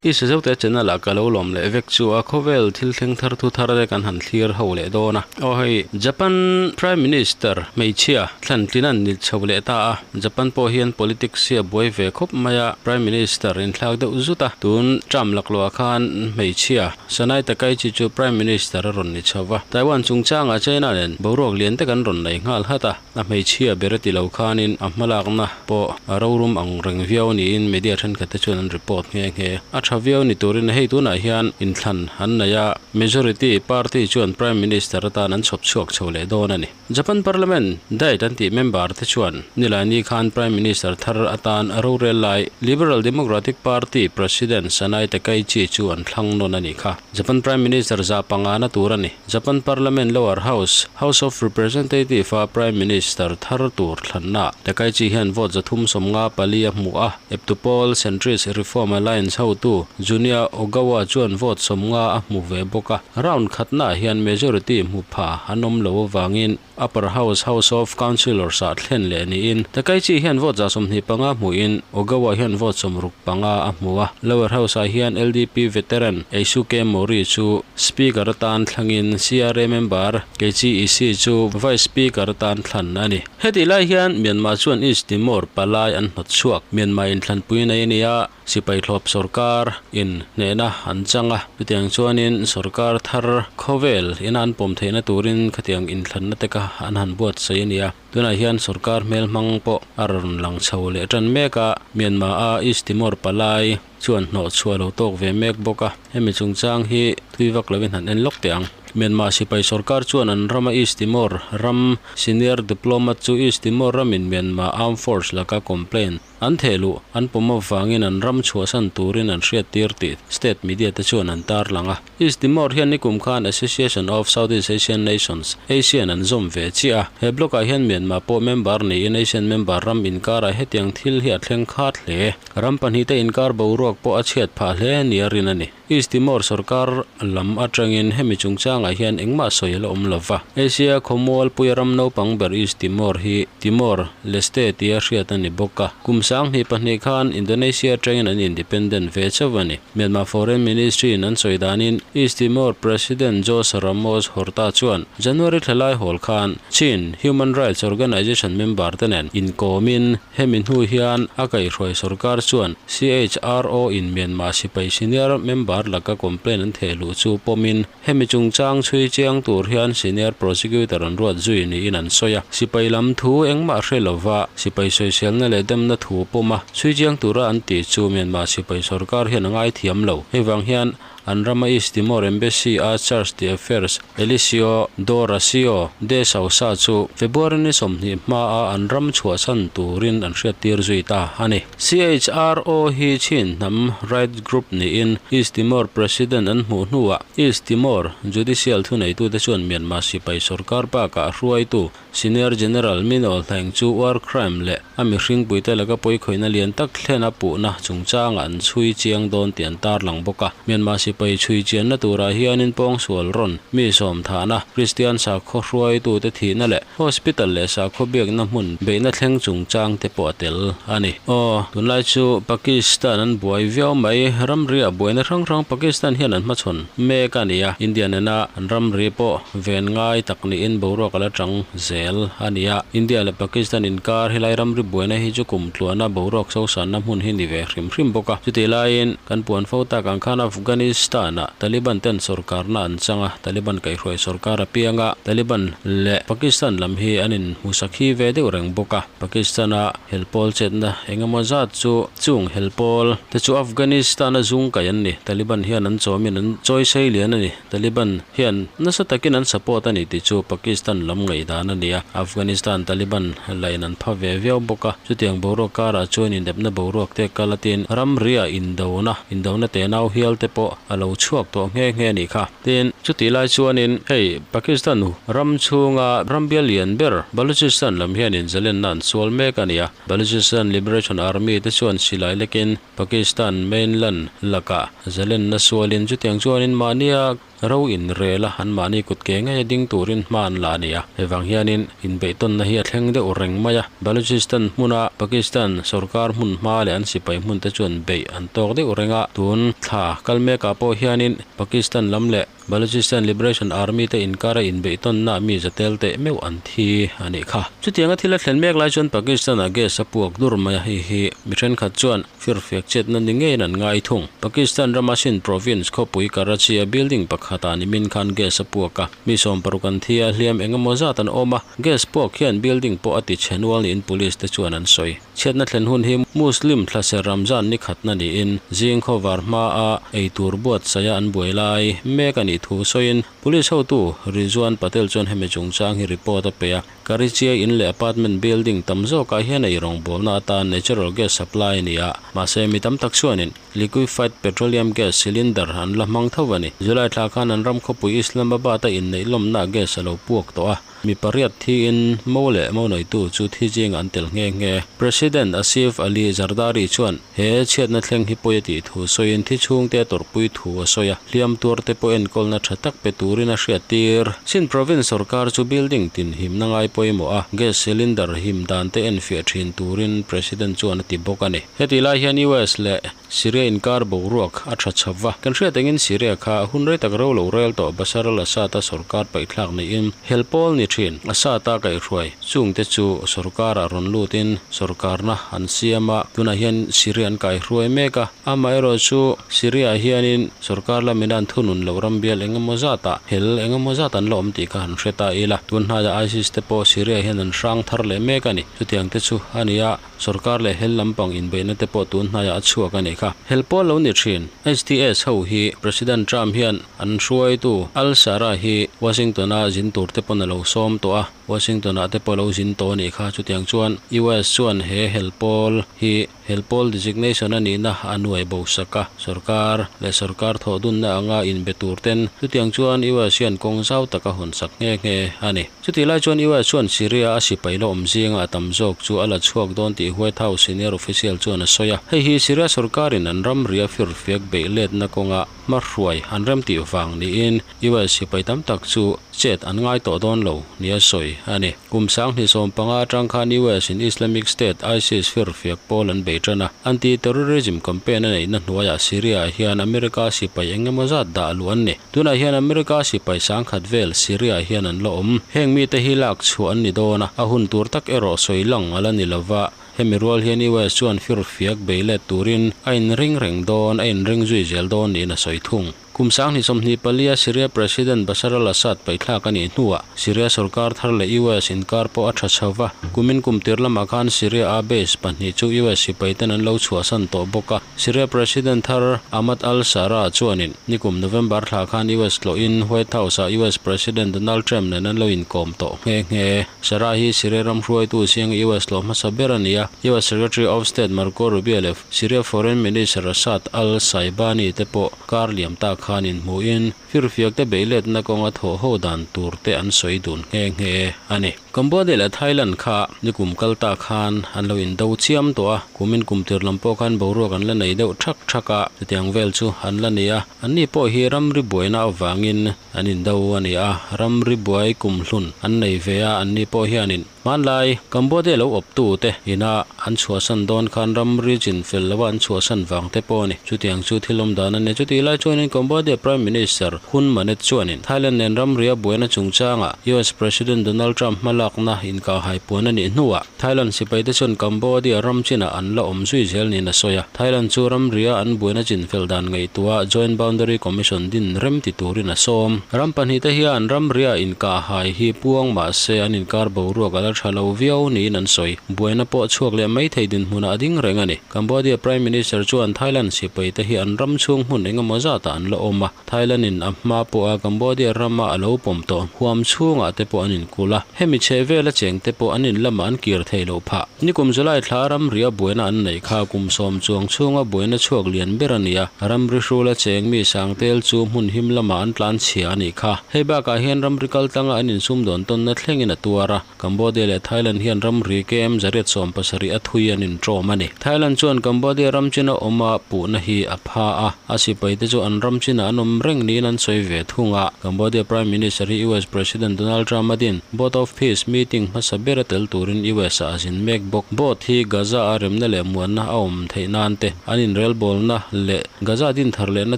I Sazote channel ah ka lo lawm leh vek chu a, khawvel thil thleng thar thu thar te kan han thlir ho leh dawn a. Aw hei, Japan Prime Minister hmeichhia thlan tlin an ni chho leh ta a, Japan pawh hian politics hi a buai ve khawp mai a, Prime Minister inthlak deuh zut a, tun term laklawh ah khan hmeichhia Sanai Takaichi chu Prime Minister a rawn ni chho va, Taiwan chungchangah China nen boruak lian tak an rawn nei nghal hat a. A hmeichhia ber a ti lo khanin a hmalakna pawh a rorum ang reng viau niin media thenkhat te chuan an report nghe nghe. A tha viau ni turin hei tunah hian inthlan an nei a, majority party chuan Prime Minister atan an chhawp chhuak chho leh dawn a ni. Japan Parliament Diet an tih member te chuan Nilaini khan Prime Minister thar atan rorel lai Liberal Democratic Party President Sanae Takaichi chu an thlang nawn a ni kha. Japan Prime Minister za pangana tur a ni. Japan Parliament Lower House, House of Representative a Prime Minister thar tur thlanna Takaichi hian vote 354 a hmu a, eptu pawl Centrist Reform Alliance hotu Junya Ogawa chuan vote 50 a hmu ve bawk a. Round khatnaah hian majority hmu pha an awm lo avangin Upper House, House of Councillors ah thlen leh niin Takaichi hian vote 25 hmuhin Ogawa hian vote 65 a hmu a. Lower House ah hian LDP veteran Eisuke Mori chu Speaker atan thlangin CRA member Keiichi Ishii chu Vice Speaker atan thlan a ni. Hetih lai hian Myanmar chuan East Timor palai an hnawt chhuak. Myanmar inthlanpui nei a ni a. Sipai thlawp sorkar in hnehna an chang a, chutiang chuanin sorkar thar khawvel ina an pawm theihna turin khatiang inthlanna te kha an han buatsaih a ni a. Tunah hian sorkar hmelhmang pawh a rawn lang chho leh tan mek a, Myanmar a East Timor palai chuan hnawh chhuah lo tawk ve mek bawk a, hemi chungchang hi thui vak lovin han en lawk teh ang. Myanmar sipai sorkar chuan an rama East Timor ram senior diplomat chu East Timor ramin Myanmar Armed Force laka complaint An thehluh an pawm avangin an ram chhuahsan turin an hriattir tih state media te chuan an tarlang a. East Timor hian nikum khan Association of Southeast Asian Nations, ASEAN, an zawm ve chiah a. He block ah hian Myanmar pawh member niin ASEAN member ram inkarah hetiang thil hi a thleng khat hle. Ram pahnihte inkar boruak pawh a chhiat phah hle nia rin a ni. East Timor sorkar lam atangin hemi chungchangah hian engmah sawi a la awm lo va. Asia khawmualpuia ram naupang ber East Timor hi Timor Leste tia hriat a ni bawk a. Kum 2002 khan Indonesia atangin an independent ve chauh a ni. Myanmar Foreign Ministry in an sawi danin East Timor President Jose Ramos Horta chuan January thla lai hawl khan Chin Human Rights Organization member te nen inkawmin Hemi hnu hian a kaihhruai sorkar chuan CHRO in Myanmar sipai senior member laka complaint an thehluh chu pawmin hemi chungchang chhui chiang tur hian senior prosecutor an ruat zui niin an sawi a. Sipai lam thu engmah hre lova sipai sawiselna leh demna thu pawma chhui chiang tura an tih chu Myanmar sipai sorkar hian a ngaithiam lo. Hei vang hian An rama East Timor Embassy a Charge d'Affaires Eliseo Doracio de Sousa chu February ni 20 hmaa an ram chhuahsan turin an hriattir zui ta a ni. CHRO hi Chin hnam rights group niin East Timor President an hmuh hnuah East Timor Judicial thuneitute chuan Myanmar sipai sorkar bakah hruaitu Senior General Min Aung Hlaing chu war crime leh a mihringpuite laka pawikhawihna lian tak thlen a puhna chungchangah an chhui chiang dawn tih an tarlang bawk a. Myanmar sipai chhui chianna turah hianin pawngsual rawn, mi sawm thahna, Kristian sakhaw hruaitute thihna leh hospital leh sakhaw biakna hmun beihna thleng chungchang te pawh a tel a ni. Aw, tunlai chu Pakistan an buai viau mai, ramri ah buaina hrang hrang Pakistan hian an hmachhawn mek a ni a, India nena an ramri pawh ven ngai tak niin boruak a la chang zel a ni a. India leh Pakistan inkar helai ramri buaina hi chu kum tluana boruak sosanna hmun hi ni ve hrim hrim bawk a. Chutih laiin kan puan fo tak ang khan Afghanistan-ah Taliban ten sorkarna an chang a, Taliban kaihhruai sorkar a piang a, Taliban leh Pakistan lam hi an inhmusak hi ve deuh reng bawk a. Pakistan-a helpawl chetna engemaw zat chu chung helpawl te chu Afghanistan-a zung kai an ni. Taliban hian an chawmin an chawi sei lian a ni. Taliban hian nasa takin an support a ni tih chu Pakistan lam ngaihdan a ni a, Afghanistan Taliban lain an pha ve viau bawk a, chutiang boruak karah chuan inepna boruak te kal atin ramriah indona, indona tenau hial te pawh a lo chhuak tawh nghe nghe a nih kha. Tin, chutih lai chuanin hei Pakistan ram chhunga ram bial lian ber Balochistan lam hianin zalenna an sual mek a ni a, Balochistan Liberation Army te chuan silai lekin Pakistan mainland lakah zalenna sualin chutiang chuanin mahnia ro inrel a, anmahni kut ke ngeia ding turin hma an la a ni a. Hei vang hianin inbeihtawnna hi a thleng deuh reng mai a, Balochistan hmuna Pakistan sorkar hmun hma leh an sipai hmun te chuan beih an tawk deuh reng a, tun thla kal mekah pawh hianin Pakistan lam leh Balochistan Liberation Army te inkara inbeihtawnna mi za tel teh meuh an thi a nih kha. Chutianga thil a thlen mek lai chuan Pakistan-ah gas a puak dur mai a, hei hi mi thenkhat chuan firfiak chetna ni ngeiin an ngai thung. Pakistan rama Sindh province khawpui Karachi-a building pakhatah nimin khan gas a puak a, mi 60 an thi a, hliam eng emaw zat an awm a, gas puak hian building pawh a ti chhe nual niin police te chuan an sawi. Chhiatna thlen hun hi Muslim thlaser Ramzan ni khatna niin zing khawvar hmaa eitur buatsaia an buai lai mek a nih thu sawiin Police hotu Rizwan Patel chuan hemi chungchang hi report a pe a. Karachi-a in leh apartment building tam zawkah hian ei rawngbawlna atan natural gas supply a ni a, mahse mi tam tak chuanin liquefied petroleum gas cylinder an la hmang tho a ni. July thla khan an ram khawpui Islamabad-a inneih lawmnaah gas a lo puak tawh a. Mi pariat thiin mo leh mo neitu chu thi zingah an tel nghe nghe. President Asif Ali Zardari chuan he chhiatna thleng hi pawi a tih thu sawiin thi chhungte a tawrhpui thu a sawi a, hliam tuarte pawh enkawlna tha tak pe turin a hriattir. Sindh Province sorkar chu building tin himna ngai pawimawh a, gas cylinder him dan te enfiah thin turin President chuan a ti bawk a ni. Hetih lai hian US leh Syria inkar boruak a tha chho va, kan hriat engin Syria kha a hun rei tak ro lo rel tawh Bashar al-Assad-a sorkar paihthlak niin hel pawl ni thin. Assad-a kaihhruai chungte chu sorkarah rawn lutin sorkarna an siam a, tunah hian Syria an kaihhruai mek a. Amaherawhchu Syria-ah hianin sorkar lamin an thunun loh ram bial eng emaw zatah hel eng emaw zat an la awm tih kha han hre ta ila. Tun hnaiah ISIS te pawh Syria-ah hian an hrang thar leh mek a ni. Chutiang te chu a ni a. Sorkar leh hel lampang inbeihna te pawh tun hnaiah a chhuak a nih kha. Hel pawl lo ni thin. HTS ho hi President Trump hian an hruaitu Al-Sharaa hi Washington-a zin tur te pawn a lo sawm tawh a, Washington-ah te pawh a lo zin tawh a nih kha. Chutiang chuan US chuan he hel pawl hi hel pawl designation a nihna a nuai bo sak a, sorkar leh sorkar thawh dunna anga inbe tur ten chutiang chuan US hian kawng zau tak a hawn sak nghe nghe a ni. Chutih lai chuan US chuan Syria a sipai la awm zinga a tam zawk chu a la chhuak dawn tih White House senior official chuan a sawi a. Hei hi Syria sorkarin an ramri a firfiak beih letna kawnga hmahruai an remtih vang niin US sipai tam tak chu chet an ngai tawh dawn lo nia sawi a ni. Kum 2015 atang khan US in Islamic State, ISIS, firfiak pawl an bei tan a. Anti-terrorism campaign a neihna hnuaiah Syria-ah hian America sipai eng emaw zat dah luh an ni. Tunah hian America sipai sangkhat vel Syria hian an la awm. Heng mite hi lak chhuah an ni dawn a, a hun tur tak erawh sawi lang a la ni lova. Hemi rual hian US chuan firfiak bei let turin a inring reng dawn, a inring zui zel dawn niin a sawi thung. Kum 2024 a Syria President Bashar al-Assad paihthlak a nih hnuah Syria sorkar thar leh US inkar pawh a tha chho va. Kumin kum tir lamah khan Syria-a base pahnih chu US sipaiten an lo chhuahsan tawh bawk a. Syria President thar Ahmad al-Sharaa chuanin nikum November thla khan US tlawhin White House-ah US President Donald Trump nen an lo inkawm tawh nghe nghe. Sharaa hi Syria ram hruaitu siang US tlawh hmasa ber a ni a, US Secretary of State Marco Rubio leh Syria Foreign Minister Assad al-Shaibani te pawh kar liam ta khan inhmuhin firfiak te beihletna kawnga thawh ho dan tur te an sawi dun nghe nghe a ni. Cambodia leh Thailand kha nikum kal ta khan an lo indo chiam tawh a, kumin kum tir lam pawh khan boruak an la nei deuh thak thak a, chutiang vel chu an la ni a, anni pawh hi ramri buaina avangin an indo a ni a, ramri buai kumhlun an nei ve a, anni pawh hianin Hmanlai, Cambodia lo awptu te ina an chhuahsan dawn khan ramri chin fel lova an chhuahsan vang te pawh a ni. Chutiang chu thil awm dan a ni. Chutih lai chuanin Cambodia Prime Minister Hun Manet chuanin Thailand nen ramria buaina chungchanga US President Donald Trump hmalakna inkahhai puan a nih hnuah Thailand sipaite chuan Cambodia ram chinah an la awm zui zel niin a sawi a. Thailand chu ramria an buaina chin fel dan ngaihtuah Joint Boundary Commission din rem ti turin a sawm. Ram pahnihte hian ramria inkahhai hi puang mah se an inkar boruak a la tha lo viau niin an sawi. Buaina pawh chhuak leh mai thei dinhmunah a ding reng a ni. Cambodia Prime Minister chuan Thailand sipaite hi an ram chhung hmun eng emaw zatah an la awm a. Thailand in a hma pawha Cambodia rama a lo pawm tawh huam chhungah te pawh an inkulh a. Hemi chheh vela cheng te pawh an in lamah an kir thei loh phah. Nikum July thla ramria buaina an neih kha kum 10 chuang chhunga buaina chhuak lian ber a ni a. Ramri hrula cheng mi sangtel chu hmun him lamah an tlan chhia a nih kha. Hei bakah hian ramri kal tlanga an insum dawn tawnna thlengin a tuar a. Cambodia leh Thailand hian ramri KM 170 a thui an inṭawm a ni. Thailand chuan Cambodia ram china awma puhna hi a pha a, a sipaite chu an ram chin chinah an awm reng niin an sawi ve thung a. Cambodia Prime Minister hi US President Donald Trump a din Board of Peace meeting hmasa bera tel turin US ah a zin mek bawk. Board hi Gaza a remna leh muanna a awm theih nan te, an inrelbawlna leh Gaza din thar lehna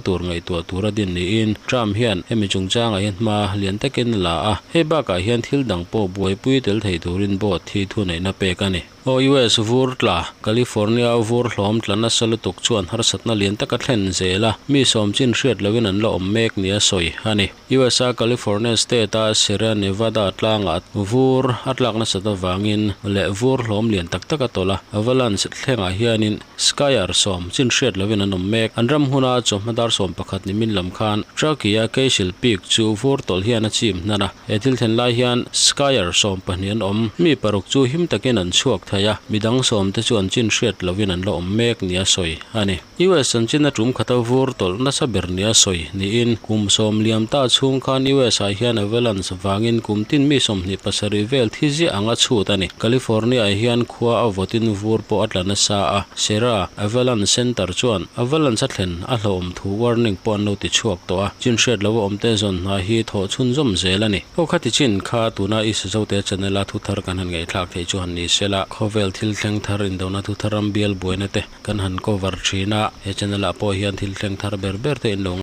tur ngaihtuah tura din niin Trump hian hemi chungchangah hian hma lian takin a la a, hei bakah hian thil dang pawh buaipui tel thei turin Board hi thuneihna pek a ni. Aw US vur tla, California a vur hlawm tla nasa lutuk chuan harsatna lian taka thlen zel a, mi sawm chin hriat loin an la awm mek nia sawi a ni. US a California state a Sierra Nevada tlangah vur a tlak nasat avangin leh vur hlawm lian tak tak a tawlh a, avalanche thlengah hianin skier sawm chin hriat loin an awm mek. An ram huna chawhma dar 11 nimin lam khan Truckee a Cecil Peak chu vur tawlh hian a chim hnan a, he thil thlen lai hian skier 12 an awm. Mi paruk chu him takin an chhuak thei a, midang sawm te chu an chin hriat loin an la awm mek nia sawi a ni. US chanchin a tum khata vur tawlh nasa ber nia sawi niin kum sawm liam ta chhung khan US ah hian avalanche vangin kum tin mi 27 vel thi ziah anga chhut a ni. California ah hian khua a vawtin vur pawh a tla nasa a, Sierra Avalanche Center chuan avalanche a thlen a hlauhawm thu warning pawh an lo ti chhuak tawh a, chin hriat lo a awm te zawn hna hi thawh chhunzawm zel a ni. Aw khati chin kha tuna i Sazote channel a thu thar kan han ngaihthlak theih chu han ni sela, khawvel thil thleng thar indona thu thar ram bial buaina te, Kan han cover thin a, he channel ah pawh hian thil thleng thar ber ber te in lo.